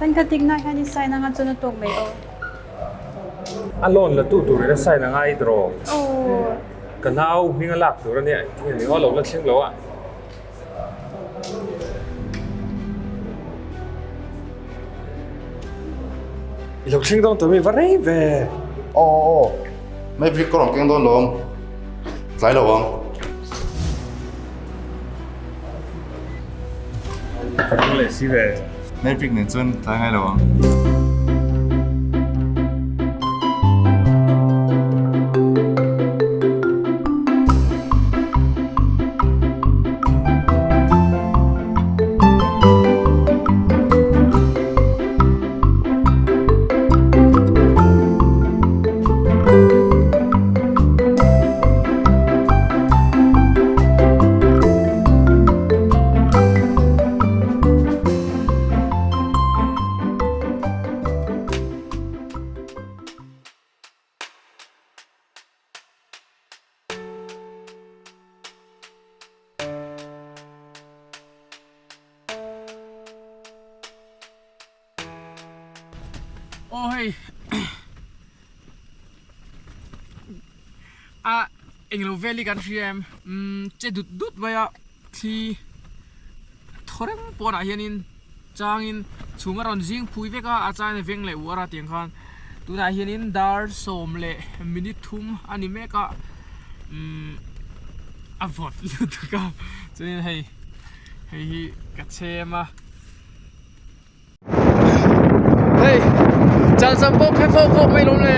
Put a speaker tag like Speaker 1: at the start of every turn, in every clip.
Speaker 1: Thenkhat tikna hian i sign anga chuan a tawk mai aw.
Speaker 2: A loan la tu turin a sign a ngai tawh.
Speaker 1: Aw.
Speaker 2: Ka nau hming a lak tur a nia engtin nge ni aw lo la thleng lo a. I lo thleng dawn tawh mi va rei ve.
Speaker 3: Aw aw aw Maverick ka rawn keng dawn lawm tlai lo ang.
Speaker 2: Ka leh si ve.
Speaker 3: Maverick nen chuan tlai ngai lo ang.
Speaker 4: Aw hei a englo vel hi kan hria em umm che dut dut mai a thli thaw reng pawnah hianin changin chhum a rawn zing phui vek a a changin a veng leh uar a tiang khan tunah hianin dar sawm leh minute thum a ni mek a umm a vawt lutuk a chuanin hei hei hi ka chhem a. Hei chalsam pawh phe fawk fawk mai lawm le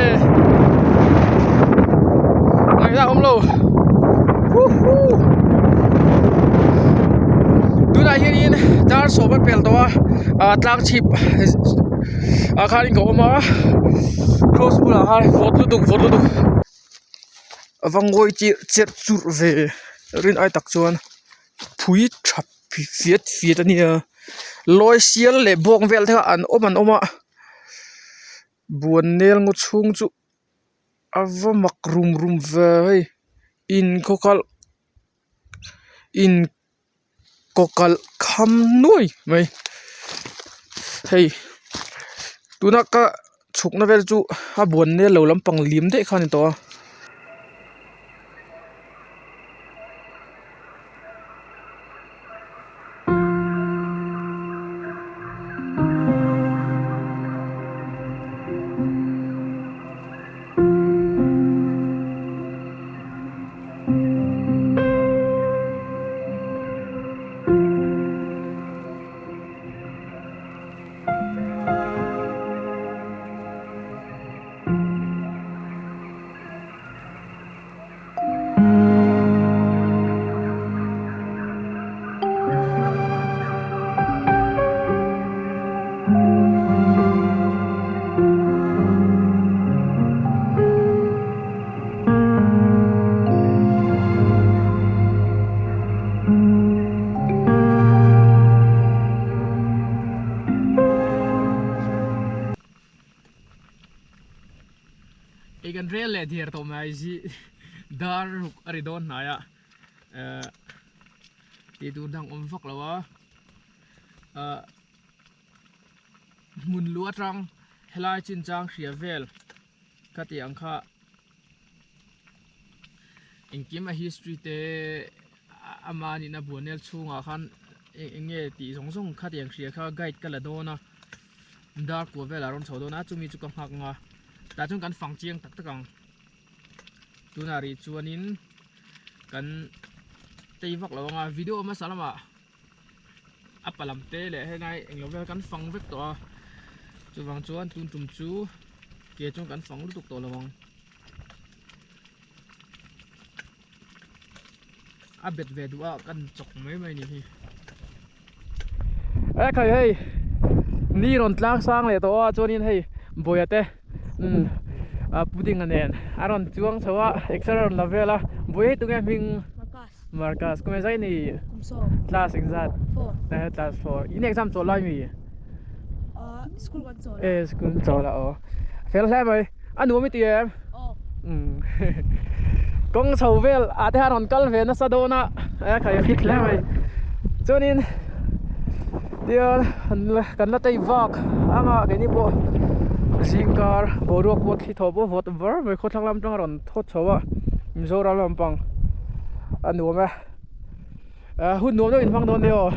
Speaker 4: ngaihna awm lo huhuu tunah hianin dar sawm a pel tawh a ah tlang chhip ah khanin ka awm a cross bulah khan vawt lutuk vawt lutuk a va ngawi cherh cherh churh ve rin ai tak chuan phui tha fiat fiat a nia lawi sial leh bawng vel te kha an awm an awm a buan nel ngaw chhung chu a va mak rum rum ve hei in khaw kalh in kaw kalh kham nuai mai hei tuna ka chhukna vel chu a buan nel lo lampang lim daih kha a ni tawh a. Ei kan rel leh diar tawh mai hi dar ruk a ri dawn hnai a ehh tih tur dang awm vak lo a ahh hmun lu atang helai chinchang hria vel ka tih ang kha engkim a history te ama nihna buanel chhungah khan eng nge tih zawng zawng kha tiang hria kha guide ka la dawn a. Dar kua velah rawn chho dawn a chumi chu ka nghak ang a tah chuan kan fang chiang tak tak ang tunah rih chuanin kan tei vak lo ang a video hmasa lamah a pa lam te leh helai englo vel kan fang vek tawh a chuvang chuan tun tum chu ke chuan kan fang lutuk tawh lo ang a bet ve duh a kan chawk mai mai ni hi. E khai hei ni rawn tlang sang leh tawh a chuanin hei bawia te umm a pudding a nen a rawn chuang chho a exer a rawn la vel a bawia hi tunge hming Marcus kum engzat ni class engzat class 4 in exam chawl lai mi e school chawl a aw fel hle mai a nuam i ti em umm kawng chho vel ah te hian rawn kal ve nasa dawn a e khai a fit hle mai chuanin. Tian kan la tei vak anga keini pawh zingkar boruak pawh thli thaw pawh vawt var mai khawthlang lam atang a rawn thawt chho a Mizoram lampang a nuam e hun nuam deuh in hmang dawn nia aw.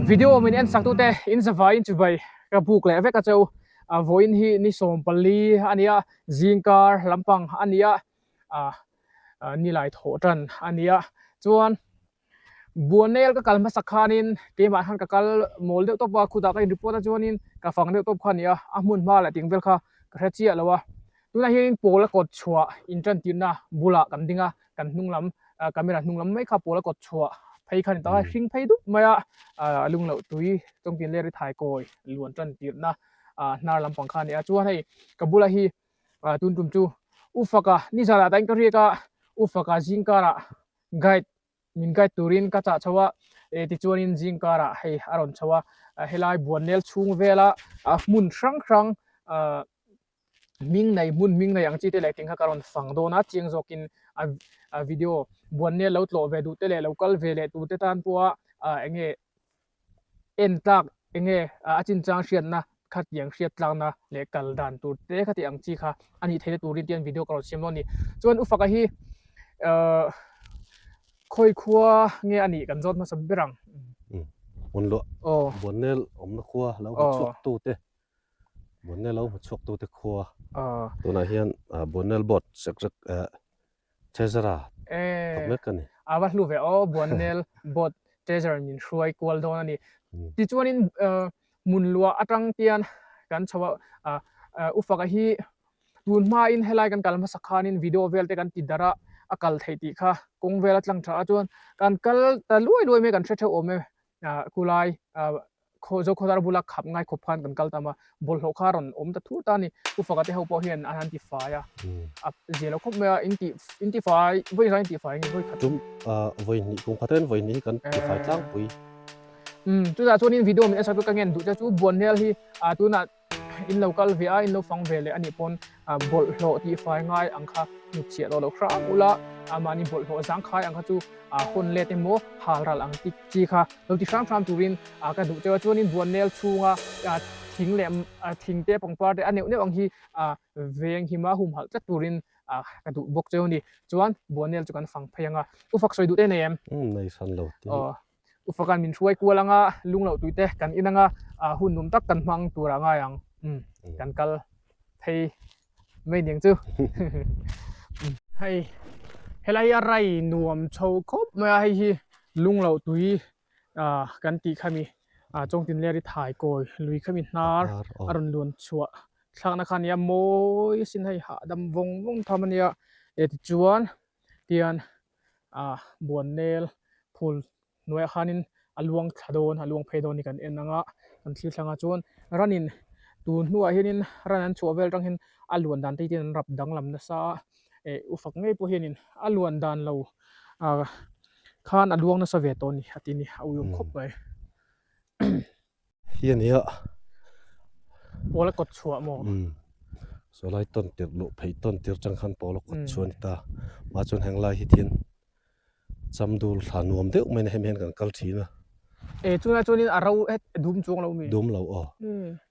Speaker 4: Video min en sak tute in zavaiin chibai ka buk leh vek a cheu a vawiin hi ni 14 ania zingkar lampang ania a nilai thawh tan ania chuan Buanel ka kal hmasak khanin keimah khan ka kal mawl deuh tawp a, khutah ka in report a chuanin ka fang deuh tawp kha a ni a, a hmun hma leh ting vel kha ka hre chiah lo a. Tunah hianin pawl a kawt chhuah in tan tirna bulah kan ding a, kan hnung lam camera hnung lam mai kha pawl a kawt chhuah phei kha a ni tak a, hring phei dup mai a, a lung loh tui chawngtin ler i thaikawi luan tan tirna hnar lampang kha a ni a. Chuan hei ka bulah hi tun tum chu U Faka nizanah tain ka riak a, U Faka zingkarah guide min guide turin ka chah chho a eh tichuanin zing karah hei a rawn chho a helai buannel chhung vela a hmun hrang hrang ah hming nei hmun hming nei ang chi te leh ting kha ka rawn fang dawn a chiang zawkin a a video buannel lo tlawh ve duh te leh lo kal ve leh tur te tan pawha ah eng nge en tlak eng nge a chinchang hriatna khatiang hriat tlakna leh kal dan tur te khati ang chi kha a nih theihna turin tian video ka rawn siam dawn a ni. Chuan Ufaka hi ahh khawi khua nge a nih kan zawt hmasa ber ang.
Speaker 5: Hmunluah Buannel awmna khua lo hmu chhuak tute Buannel lo hmu chhuak tute khua tunah hian Buannel board Treasurer thawk mek a ni.
Speaker 4: A va hlu ve aw, Buannel Board Treasurer min hruai kual dawn a ni. Tichuanin hmunluah atang tian kan chho a, Ufaka hi tun hmain helai kan kal hmasa khanin video vel te kan ti darh a, a kal theih tih kha kawng vel a tlang tha a chuan kan kal ta luai luai mai kan hre theuh awm e ah khulai ah khaw Zokhawthar bula khap ngai khawp khan kan kal tam a bawlhhlawh kha a rawn awm ta thur ta a ni Pu Faka te ho pawh hian an han ti fai a a zia lo khawp mai a in tih in ti fai vawi zai in ti fai nge vawi khat
Speaker 5: Tum ah vawi hnih kum khat hian vawi hnih hi kan ti fai tlangpui.
Speaker 4: Umm chutah chuanin video min en sak chu ka ngen duh che chu Buanhel hi ah tunah in lo kal ve a in lo fang ve leh anih pawn ah bawlhhlawh tih fai ngai ang kha hnutchhiah tawh loh hram ula ah mahni bawlhhlawh zangkhai ang kha chu ah hawn let emaw hal ral ang tih chi kha lo ti hram hram turin ah ka duh teuh a chuanin buannel chhunga ah thing leh ah thing te pangpar te a neuh neuh ang hi ah veng hima humhalh tlat turin ah ka duh bawk cheu a ni chuan buannel chu kan fang phei ang a u fak sawi duh te nei em?
Speaker 5: Umm nei hran lo tih.
Speaker 4: Aw U Fakan min hruai kual anga lung loh tui te kan in anga hun num tak kan hmang tur a ngai ang. Umm kan kal phei mai niang chu. Hei helai hi a rai nuam chho khawp mai a hei hi lung loh tui kan tih khami Chawngtin Leri thai kawi lui khami hnar a rawn luan chhuah thlakna kha ania mawi sin hei hahdam vawng vawng tham ania tichuan tian ah buannel phul hnuaiah khanin a luang thla dawn a luang phei dawn ni kan en ang a kan thlir thlang a chuan ranin tun hnuah hianin ran an chhuah vel atang hian a luan dan te hi an rap danglam nasa a eh u fak ngei pawh hianin a luan dan lo ah khan a luang nasa ve tawh a ni a ti a ni a uiawm khawp mai.
Speaker 5: Hi a nia.
Speaker 4: Pawl a kawt chhuah maw?
Speaker 5: Umm. Saw lai tawn tirh luh phei tawn tirh chang khan pawl a kawt chhuah a ni ta. Mah chuan heng lai hi thian chamdul thla nuam deuh mai na hemi hian kan kal thin a.
Speaker 4: E chunah chuanin a ro het dum chuang lo mi?
Speaker 5: Dum lo aw.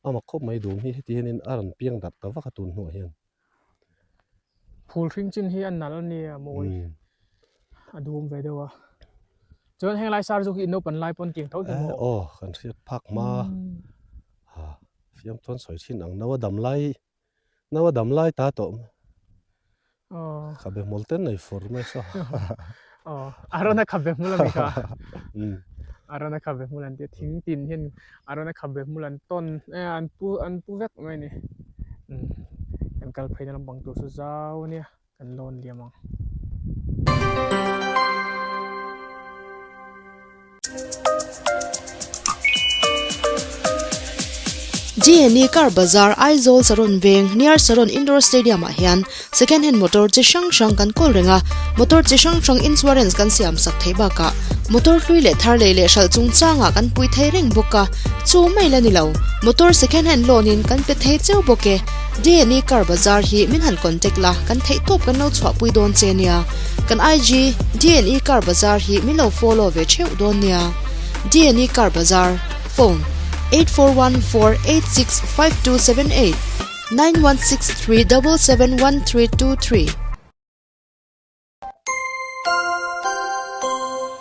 Speaker 5: A mak khawp mai dum hi heti hianin a rawn piang darh ta vak a tun hnuah hian.
Speaker 4: Phul hring chin hi a nal a nia mawi a dum ve deuh a chuan heng lai sar chu khi naupan lai pawn tiang tho hi maw
Speaker 5: aw kan hriat phak hma ha fiam chuan sawi thin ang naua dam lai naua dam lai ta tawh aw khabe hmul ten nei fur mai saw
Speaker 4: aw a rawn a khabe hmul a mi kha a rawn a khabe hmul an tia thing tin hian a rawn a khabe hmul an tawn e an pu an pu vek mai a ni kan kal phei na lampang tur chu zau a nia kan lawn liam ang.
Speaker 6: Dne Car Bazar Aizawl Saron Veng near Saron Indoor Stadium ah hian Second hand motor chi hrang hrang kan kawl reng a, motor chi hrang hrang insurance kan siam sak theih bakah motor hlui leh thar lei leh hralh chungchangah kan pui thei reng bawk a, chu mai la ni lo, motor second hand loan in kan pe thei cheu bawk e. Dne Car Bazar hi min han contact la, kan theih tawp kan lo chhuahpui dawn che nia. Kan IG Dne Car Bazar hi min lo follow ve theuh dawn nia. Dne Car Bazar, Phone, 8414865278. 9163 771323.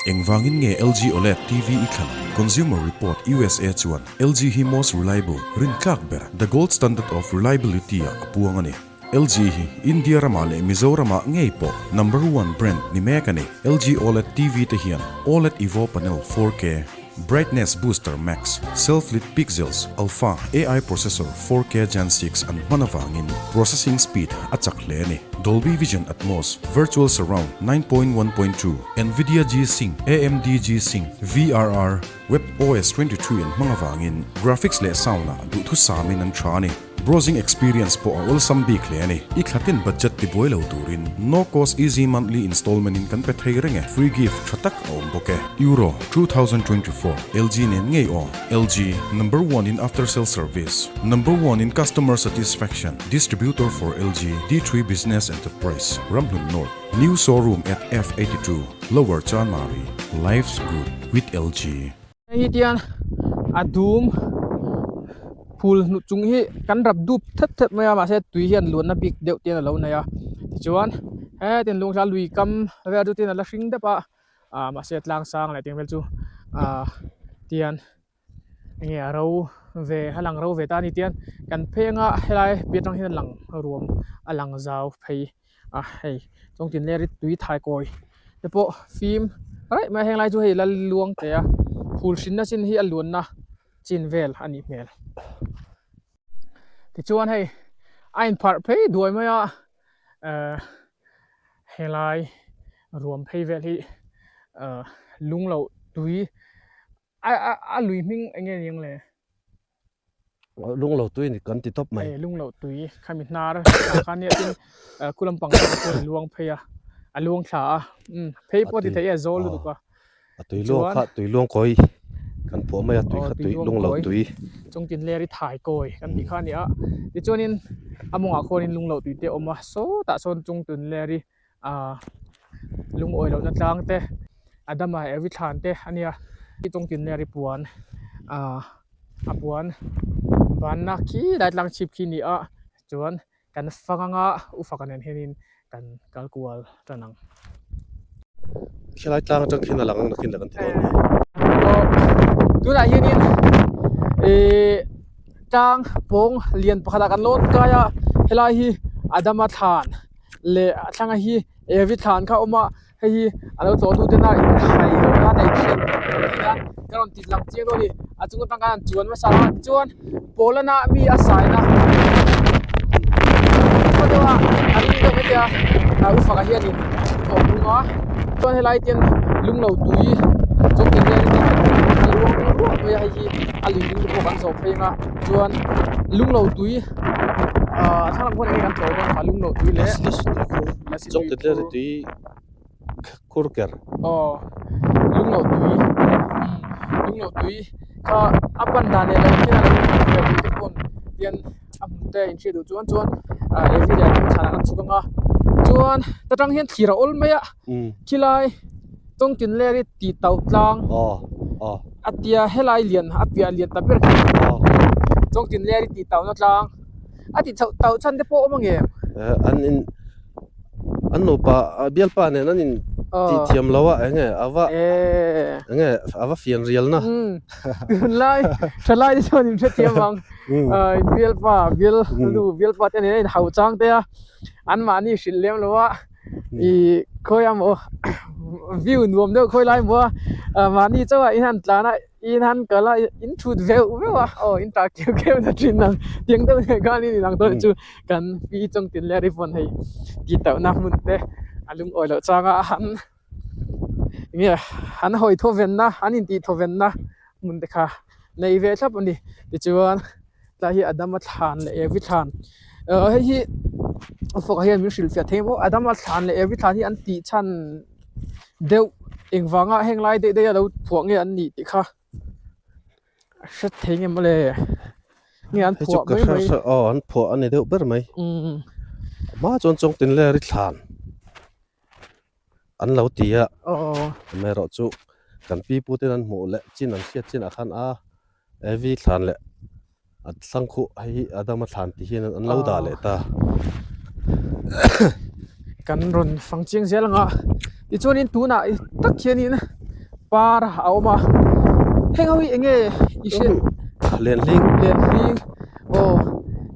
Speaker 7: Engvangin nge LG OLED TV i thlan? Consumer Report usa chuan LG hi most reliable, rintlak ber, the gold standard of reliability ah a puang a ni. LG hi India ramah leh Mizoramah ngei pawh number one brand ni mek a ni. LG OLED TV te hian OLED Evo panel 4K, Brightness Booster Max, Self-Lit Pixels, Alpha AI Processor 4K Gen 6 an hman avangin processing speed a chak hle a ni. Dolby Vision Atmos, Virtual Surround 9.1.2, Nvidia G-Sync, AMD G-Sync, VRR, WebOS 23 an hmang avangin graphics leh sound-ah duhthusamin an tha a ni. Browsing experience pawh a awlsam bik hle a ni. I thlatin budget tibuai lo turin no cost easy monthly installment in kan pe thei reng e. Free gift tha tak a awm bawk e. Euro 2024 LG nen ngei aw. LG, number one in after sale service, number one in customer satisfaction, distributor for LG, D3 Business Enterprise, Ramhlun North, new showroom at F82, Lower Chanmari, life's good with LG.
Speaker 4: Hei hi tian a dum phul hnuh chung hi kan rap dup thep thep mai a mahse tui hian luanna bik deuh te a lo nei a tichuan hetin lung thla lui kam vel chu tin a la hring deuh a ah mahse tlang sang leh tih vel chu ah tian enge a ro ve a lang ro ve ta a ni tian kan phei anga helai piah atang hian a lang ruam a lang zau phei a hei chuan tin ler hi tui thai kawi te pawh fim raih mai a heng lai chu hei la luang teh a phul hrinna chin hi a luanna chin vel a nih hmel tichuan hei a inpharh phei duai mai a ehh helai. Ruam phei vel hi ahh lung loh tui a a a lui hming eng nge ni ang le?
Speaker 5: Lung lo tui ni kan ti tawp mai.
Speaker 4: Lung lo tui khami hnar ah khan nia tin khu lampang ah pawh a luang phei a a luang thla a umm phei pawh ti theih e a zawl lutuk a.
Speaker 5: A tui luang kha tui luang kawi kan phuah mai a tui kha tui lung lo tui.
Speaker 4: Chung tin ler i thai kawi kan tih kha a ni a tichuanin a mawngah khuanin lung lo tui te a awm a sawtah sawn chung tin ler i ah lungawi lohna tlang te a dama every thlan te a nia tawng tin ler i puan ah a puan banna khi lai tlang chhip khi a ni a chuan kan fang anga u faka nen hianin kan kal kual tan ang.
Speaker 5: Khilai tlang atang khian a lang ang nakin la kan ti dawn ni.
Speaker 4: Aw tunah hianin ihh tlang pawng lian pakhatah kan lawn kai a helai hi Adama thlan leh a thlanga hi Evi thlan kha a awm a hei hi a lo tlawh tu tena in hai lo na nei thin ania ka rawn ti lang chiang dawn a ni a chung atang khan an chuan hmasa a tichuan Paulana mi a saina khaw deuh a a ring deuh mai te a a u faka hianin a awm bung a chuan helai te hian lung lo tui chawp te hian a luang ruah mai a hei hi a lui ding te pawh kan zawh phei ang a chuan lung lo tui ahh thlang lam khawn enge kan tlawh dawn kha lung lo tui leh
Speaker 5: lasi tui khur tui khur ker
Speaker 4: aw lung lo tui lung lo tui kha a pan dan leh lo khian a lo in ve te pawn hian a hmu te in hriat duh chuan chuan ah evi leh an chhanah an chhuk ang a chuan ta tang hian thlir a awl mai a khilai tawng tin ler hi tih tauh tlang a tia helai lian a piah lian ta ber khi tawng tin ler hi tih tauhna tlang a tih chhoh tauh chhan te pawh a awm ang em?
Speaker 5: An in an nupa bialpa nen an in tih thiam lo a eng nge a va eng nge a va fian rial na
Speaker 4: tunlai thalai te chuan in hrethiam ang bialpa bial nu bialpa te nen a in hau chang te a anmahni hrilh lem lo a ih khawi emaw view nuam deuh khawi lai maw a mahni chauh a in han tlan a in han kal a in thut veuh veuh a aw in tah keuh keuh na thin ang tiang deuh nen khan in inang dawn chu kan pi chawng tin leh ribbon hei tih tauh na hmun te a lungawi loh chang a han nge an hawi thaw ven na an intih thaw ven na hmun te kha nei ve thlap a ni tichuan tlai hi Adama thlan leh Evi thlan ah hei hi a fawk ah hian min hrilhfiah thei maw Adama thlan leh Evi thlan hi an tih chhan deuh engvanga heng lai daih daih a lo phuah nge an nih tih kha a hre thei nge mawle nge an
Speaker 5: phuah mai mai aw an phuah a ni deuh ber mai a hma chuan chawngtin ler i thlan an lo ti a amaherawh chu kan pi pu ten an hmuh leh chin an hriat chinah khan a Evi thlan leh a thlang khuh hei hi Adama thlan tih hian an lo dah leh ta.
Speaker 4: Kan rawn fang chiang zel ang a tichuanin tunah tak hianin par a awm a heng ho hi eng nge i hriat
Speaker 5: Lenhling
Speaker 4: Lenhling aw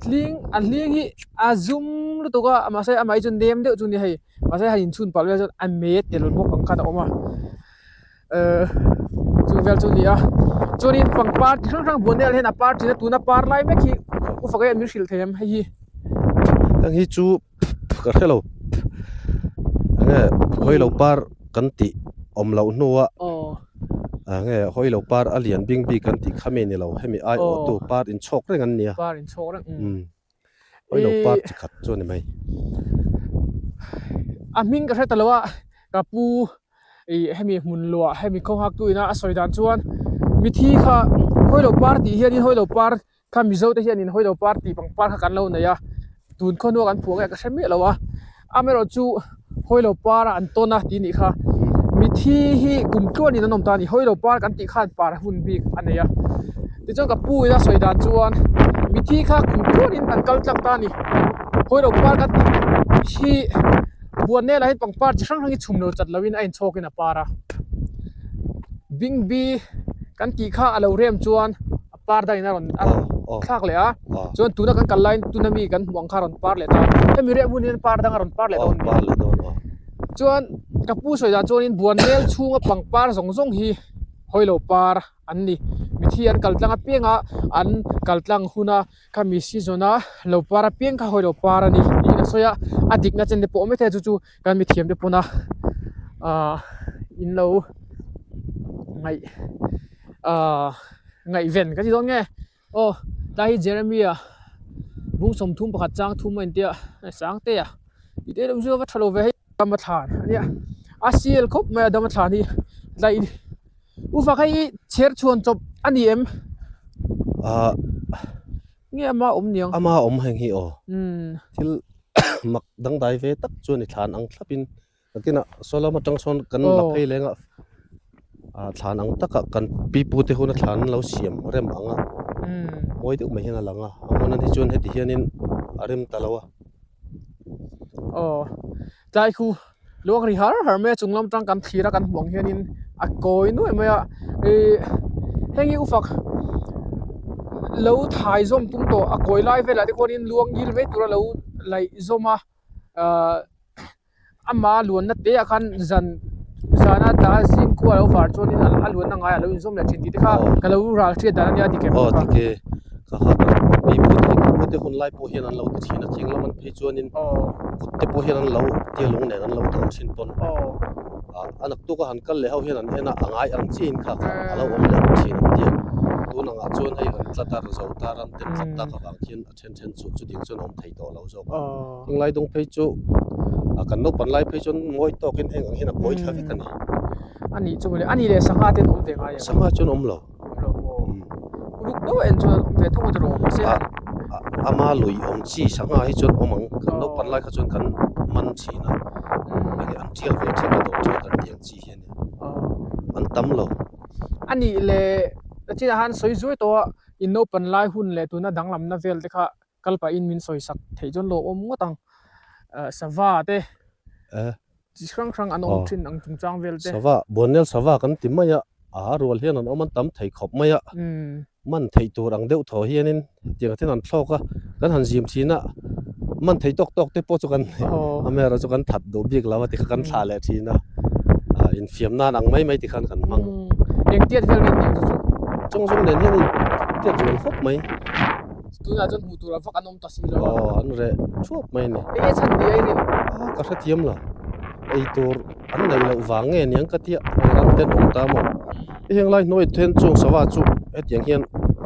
Speaker 4: hling a hling hi a zum lutuk a mahse amah hi chu nem deuh chu a ni hei mahse han inchhun palh vel chuan a met tel bawk ang khan a awm a. Ehh chu vel chu a ni a chuanin pangpar chi hrang hrang buan vel hian a par thin a tuna par lai mek hi u fak hian min hrilh thei em hei hi.
Speaker 5: Heng hi chu ka hre lo enge hawi lo par kan tih awm loh hnua enge hawi lo par a lian bing bik kan tih kha mi ni lo hemi aiawhtu par inchhawk reng an nia.
Speaker 4: Par inchhawk reng umm.
Speaker 5: Hawi lo par chi khat chu a ni mai.
Speaker 4: A hming ka hre ta lo a ka pu ih hemi hmun luah hemi khaw nghak tu ina a sawi dan chuan mithi kha hawi lo par tih hianin hawi lo par kha mizo te hianin hawi lo par tih pangpar kha kan lo nei a tun khaw hnua kan phuah nge ka hre miah lo a amaherawh chu hawi lo par a an tawn a tih nih kha mithi hi kum tluanin an awm ta a ni hawi lo par kan tih khan par hun bik a nei a tichuan ka pu ina sawi dan chuan mithi kha kum tluanin an kal tlang ta a ni hawi lo par kan tih hi. Buan nel ah hian pangpar chi hrang hrang hi chhum lo chat lo in a inchhawk in a par a bingbi kan tih kha a lo rem chuan a par dang in a rawn a rawn thlak leh a chuan tuna kan kal laiin tuna mi kan hmuh ang kha a rawn par leh ta hemi reh hmun hian par dang a rawn par leh dawn a ni chuan ka pu sawi dan chuan in buan nel chhunga pangpar zawng zawng hi hawi lo par an ni mithi an kal tlang apiang a an kal tlang hun a. Khami season a lo par apiang kha hawi lo par a ni tiin a sawi a, a dikna chen te pawh awm maithei a chu chu kan mithiam te pawn a Ahh in lo ngaih ahh ngaihven ka ti dawn nge aw tlai hi Jeremia bung 31 chang thum a intia sang te a tih te lam chu a va tha lo ve hei dama thlan a nia a sial khawp mai a dama thlan hi tlai ufa kha hi chher chhuan chawp a ni em
Speaker 5: ahh
Speaker 4: nge ama awm niang
Speaker 5: ama awm heng hi aw thil mak dangdai ve tak chu a ni thlan ang thlap in. Nakinah saw lam atang sawn kan la phei leng a, ah thlan ang takah kan pipu te huna thlan an lo siam rem ang a, mawi deuh mai hian a lang a, a hmun an hi chuan heti hianin a rem ta lo a.
Speaker 4: Aw, tlai khu luang ri har har mai a chung lam atang kan thlir a kan hmuh ang hianin a kawi nuai mai a, ih heng hi ufak lo thai zawm tum tawh a kawi lai velah te khuanin luang ngil mai tura lo laih zawm a ah. Ama luanna te ah khan zan zana tla zing khua a lo var chuanin a luanna ngai a lo inzawm leh thin tih te kha ka lo ral hriat dan a nia dik em
Speaker 5: Aw dik e ka kha ka mi pawh te ka pu te hun lai pawh hian an lo ti thin a thing lam an phei chuanin kut te pawh hian an lo tia lung nen an lo dawm thin pawn ah a naktuk a han kal leh ho hian an en a a ngai ang chiahin kha kha a lo awm leh thin an tia tun angah chuan hei kan tla tar zo tar an tem tlat tak avang khian a then then chu chutiang chuan a awm thei tawh lo zawk a Tunlai dawng phei chu ah kan naupan lai phei chuan ngawi tawkin heng ang hian a kawi thla vek a ni.
Speaker 4: A nih chu mawle, a nih leh sangha te an awm ve ngai em?
Speaker 5: Sangha chuan awm lo.
Speaker 4: Awm lo maw? Uluk deuh en chuan an awm ve thung a tiraw mahse
Speaker 5: Ah ama lui awm chi sangha hi chuan awm ang, kan naupan lai kha chuan kan man thin a, enge an tial ve thin a dawr chuan kan ti ang chi hi a ni. An tam lo.
Speaker 4: A nih leh chinah khan sawi zuai tawh a, in naupan lai hun leh tuna danglamna vel te kha kal pahin min sawi sak theih chuan lawmawm ngawt ang sava te chi hrang hrang an awm thin ang chungchang vel te
Speaker 5: sava buannel sava kan ti mai a a rual hian an awm an tam thei khawp mai a man theih tur ang deuh thaw hianin hetiang ten an thlawk a kan han zim thin a man thei tawk tawk te pawh chu kan amaherawhchu kan that duh bik lo a tikha kan thlah leh thin a infiam nan ang mai mai tikhan kan hmang
Speaker 4: engtiat vel nge niang chu chu
Speaker 5: chawng zawng nen hian intiat zual khawp mai.
Speaker 4: Tunah chuan hmuh tur a vak an awm ta si lo a.
Speaker 5: Aw an reh thuap mai a ni.
Speaker 4: Enge chhan ni a i rin?
Speaker 5: A ka hrethiam lo. Ei tur an neih loh vang nge niang ka tia hei ram ten awm ta maw. Hei heng lai hnuai then chung sava chu hetiang hian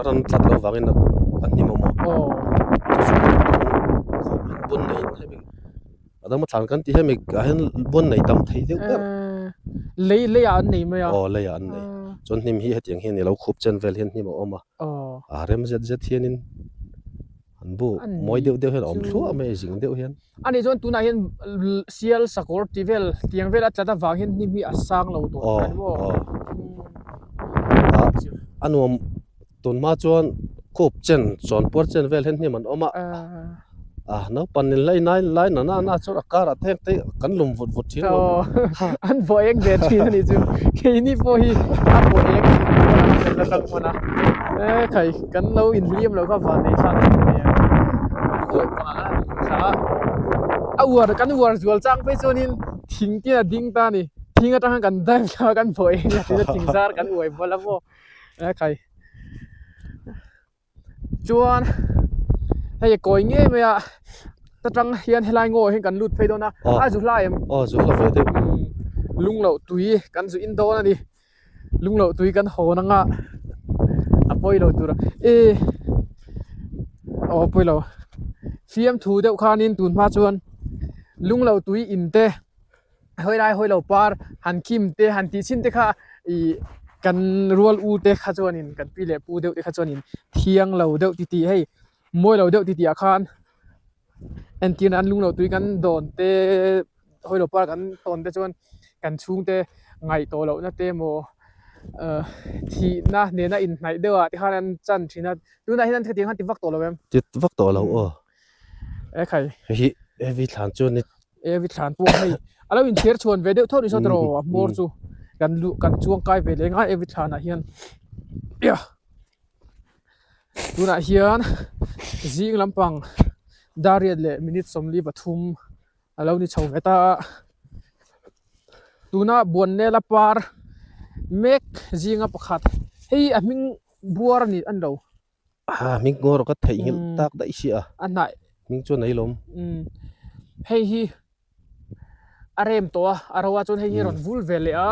Speaker 5: ran tlat loh vangin a hnim awm aw.
Speaker 4: Aw.
Speaker 5: Chu chu khawp an bun neiin hemi a dang thlan kan tih hemi ah hian bun nei tam thei deuh ber.
Speaker 4: Lei leiah an nei mai a.
Speaker 5: Aw leiah an nei. Chuan hnim hi hetiang hian i lo khup chen vel hian hnim a awm a. A rem zet zet hianin an bu mawi deuh deuh hian a awm thluah mai a zing deuh hian.
Speaker 4: A nih chuan tunah hian sial sakawr ti vel tiang vel a tlat avang hian hnim hi a sang lo tawh a ni maw?
Speaker 5: Aw a nuam tun hma chuan khup chen chawnpuar chen vel hian hnim an awm a. A naupang in lai nai lai na na na chuan a karah te te kan lum vut vut thin lo.
Speaker 4: An pawh eng ve thin a nih chu. Keini pawh hi a pawh eng thin pawh an fel a tang hman a. E khai kan lo inhliam loh kha van nei thlak thin a nia. Khawi pangah khan an thla a. A uar kan uar zual chang phei chuanin thing te a ding ta a ni. Thing atang khan kan dive thla a kan pawh eng a tina thing zar kan uai bawlh a maw. E khai. Chuan hei a kawi ngei mai a ta tang hian helai ngaw ah hian kan lut phei dawn a a zu hla em
Speaker 5: aw zu hla ve deuh
Speaker 4: lung loh tui kan zu in dawn a ni lung loh tui kan hawn anga a pawi lo tur a e aw pawi lo fiamthu deuh khanin tun hma chuan lung loh tui in te. Hawi lai hawi lo par han khim te han tih chhin te kha ih kan rual u te kha chuanin kan pi leh pu deuh te kha chuanin thiang lo deuh ti tih hei mawi lo deuh ti tih ah khan entirna an lung lo tui kan dawn te hawi lo par kan tawn te chuan kan chhung te ngaih tawh loh na te emaw ah thihna nena inhnaih deuh ah te khan an chan thin a tunah hian an hetiang khan ti vak tawh lo em?
Speaker 5: Ti vak tawh lo aw.
Speaker 4: E khai.
Speaker 5: Hei hi heavy thlan chu ni.
Speaker 4: Heavy thlan pawh hei a lo inchher chhuan ve deuh tho ni saw tiraw a hmawr chu kan luh kan chuang kai ve leh ngai heavy thlanah hian ia tunah hian zing lampang dar riat leh minute 43 a lo ni chho ve ta a tuna buannela par mek zinga pakhat hei a hming buar a ni a ni lo.
Speaker 5: Ah hming ngawr ka theihnghilh tak daih si a.
Speaker 4: A hnaih.
Speaker 5: Hming chuan a ilawm.
Speaker 4: Hei hi. A rem tawh a, a ro a chuan hei hi a rawn vul ve leh a,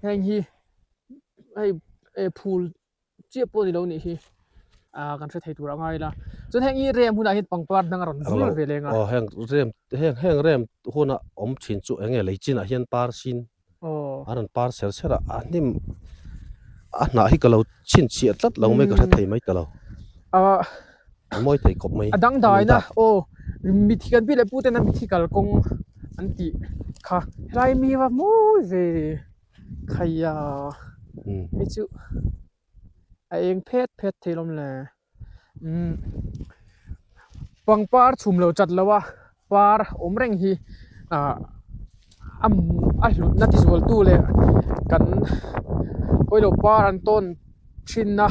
Speaker 4: heng hi hei phul chiah pawh ni lo nih hi ah kan hre thei tur a ngai ila chuan heng hi rem hunah hian pangpar dang a rawn vul ve leng a.
Speaker 5: Aw heng rem heng heng rem huna awm thin chu eng nge lei chinah hian par sin a rawn par ser ser a, a hnim a hnah hi ka lo chhinchhiah tlat lo mai ka hre thei mai ta lo. A mawi thei khawp mai.
Speaker 4: A dangdaina aw mithi kan pi leh pu tena mithi kalkawng an tih kha helai mi va mawi ve Khaia hei chu a eng phet phet thei lawm le umm pangpar chhum lo chat lo a par awm reng hi ah a hlutna ti zual tu leh kan pawilo par an tawn thin a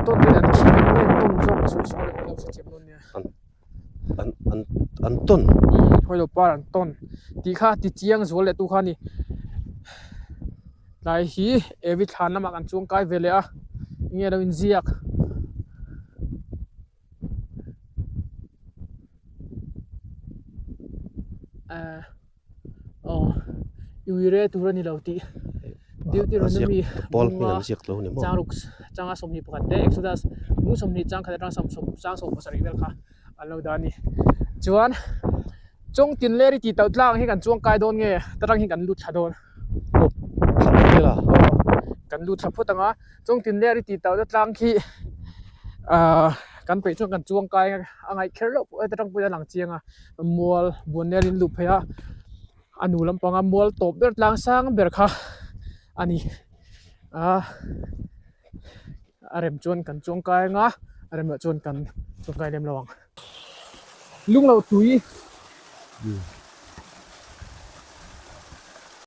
Speaker 4: tawn te an khi nge an tawn zawk ka sawi sual em lo hrethiam dawn nia.
Speaker 5: an an an tawn.
Speaker 4: Umm hawilo par an tawn tih kha ti chiang zual leh tu kha a ni. Tlai hi Evi thlan lamah kan chuang kai ve leh a enge lo inziak. Ehh aw uire tur a ni lo tih Deuteronomy bunga changruk changa 21 te Exodus bung 20 chang khat atang chang 17 vel kha an lo dah a ni. Chuan Chawngtin leh ri tih tauh tlang hi kan chuang kai dawn nge tarang hi kan lut thla dawn. Aw kan lut thla phawt ang a Chawngtin leh ri tih tauhna tlang khi ahh kan peih chuan kan chuang kai a ngaih kher loh pawh heta tang pawhin a lang chiang a mual buan nel in luh phei a a nu lampanga mual tawp ber tlang sang ber kha a ni a a rem chuan kan chuang kai anga a rem loh chuan kan chuang kai lem lo ang. Lungloh tui.